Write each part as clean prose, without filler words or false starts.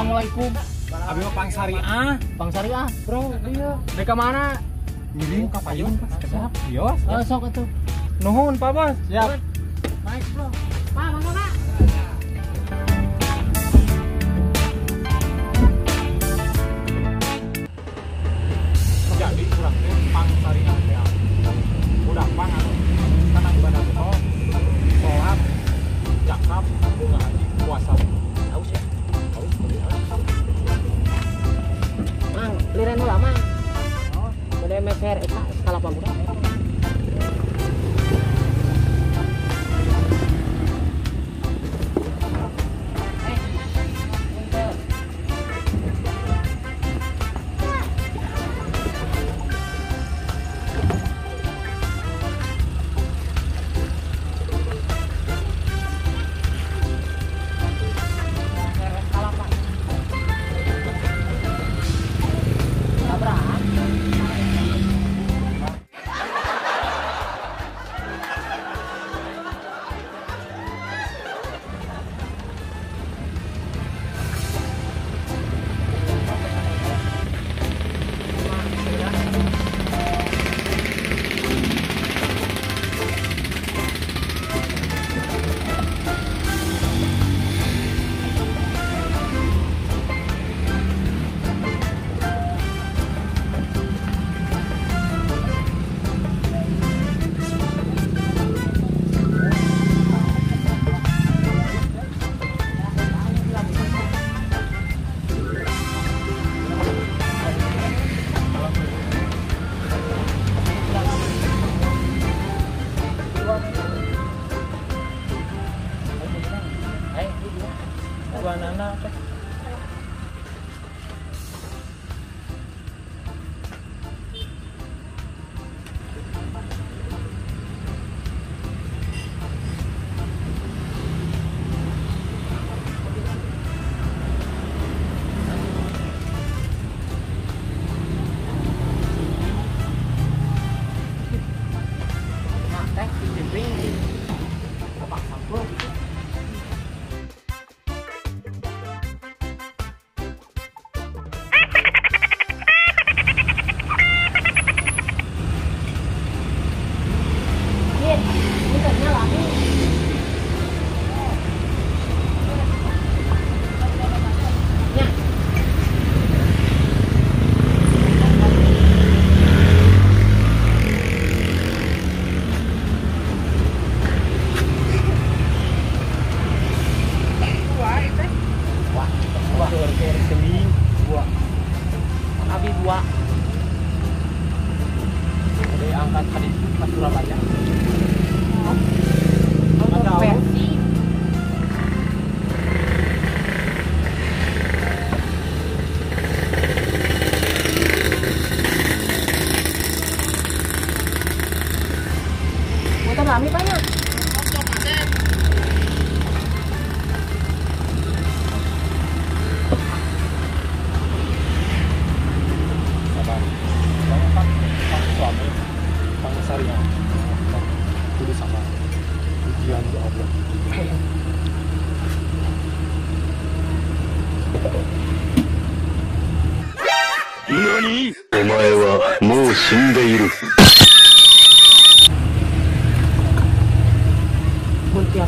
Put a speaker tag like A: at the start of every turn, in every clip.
A: Assalamualaikum.
B: Abi mah Pang Syariah.
A: Pang Syariah,
B: bro, dia.
A: Deka mana?
B: Ngiring ka payung pas kedap. Bios.
A: Oh, sok atuh.
B: Nuhun, Pak Bos.
A: Siap. Naik, bro. Pak, mangga, Pak.
B: Jadi kurang teh Pang Syariah teh. Udah pang anu kana ibadah teh. Salat, zakat, bunga haji, puasa.
A: Haus ya? Haus, Mang, liren heula, Mang. Oh, bade meser eta skala pamuda.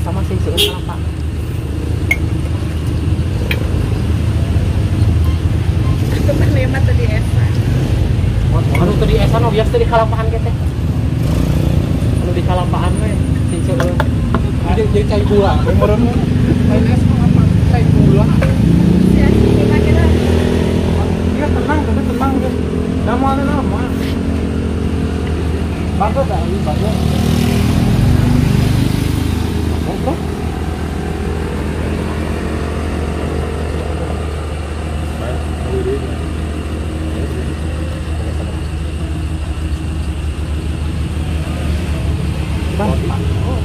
A: Sama sih seueur Pak.
C: Itu tadi esan.
A: Anu tadi esan oh biasa di kalapaan teh. Anu di kalapaan we sing seueur.
B: Jadi cai gula, meureun lain es mah apa? Cai gula.
C: Ya, kira-kira.
B: Iya tenang, tapi tenang guys. Da moal nama. Bagus dah, ini bagus. Bro.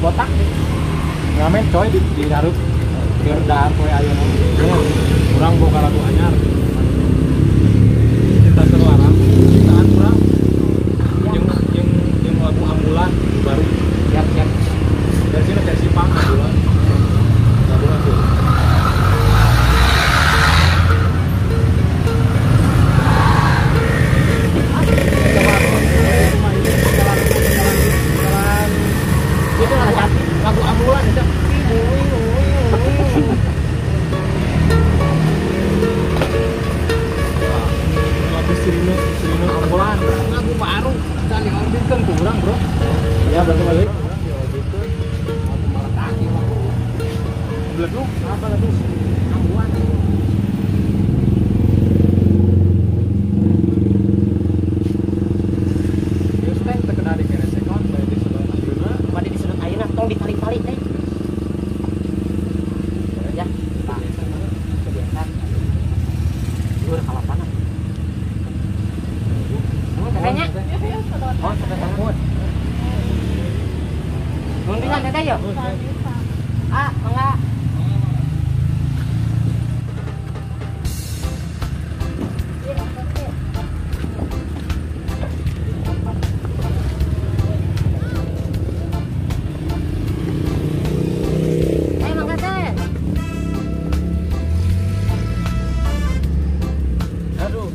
B: Botak. Ngamen coy di Garut. Keur dahar poe ayeuna. Urang boga lagu anyar. Cinta Terlarang, ciptaan urang. Jeung lagu Ambulan baru.
A: Siap, siap.
B: Versi versi pang ambulan. Lagu tuh.
A: Itu lagu ambulan itu.
B: Lagu sirine ambulan.
A: Lagu baru can diorbitkeun ku urang, Bro.
B: Ya, berarti balik. Diorbitkeun. Aku malah kaki mah. Beleduk, apa lagu?
A: Ambulan.
B: Geus teh teu kena dikeresekon bae disedot ayeuna.
A: Bade disedot ayeuna tong ditarik-tarik teh. Ya, Pak. Kebiasaan. Luhur kalapana. Tetehnya? Oh, teteh tangan. Nuhun pisan teteh yo. Ah, mangga. Mangga teh.
B: Aduh.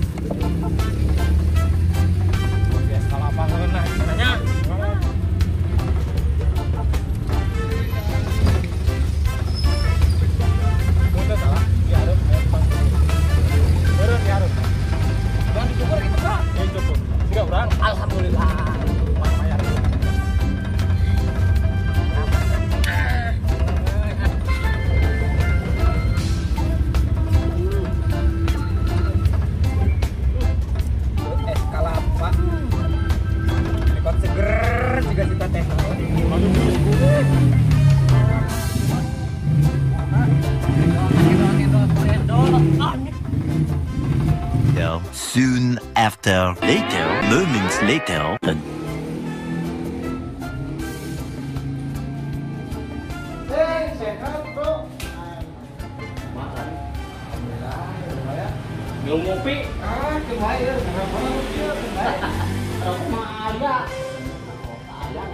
B: Biasa lapangan nah nanya. Udah salah, diharap aya tukang cukur. Beureum diharap.
A: Jangan dicukur gitu, Bro.
B: Ya cukur. Siga urang.
A: Alhamdulillah.
B: Lumayan.
D: Es kalapa. Rekod seger juga si teteh.
E: Soon after, later, moments later.
B: Hey, sehat, Bro. Alhamdulillah, ya.
A: Minum ngopi.
B: Ah, kembali ya, kenapa lu kembali?
A: Rokok mah aya. Aya.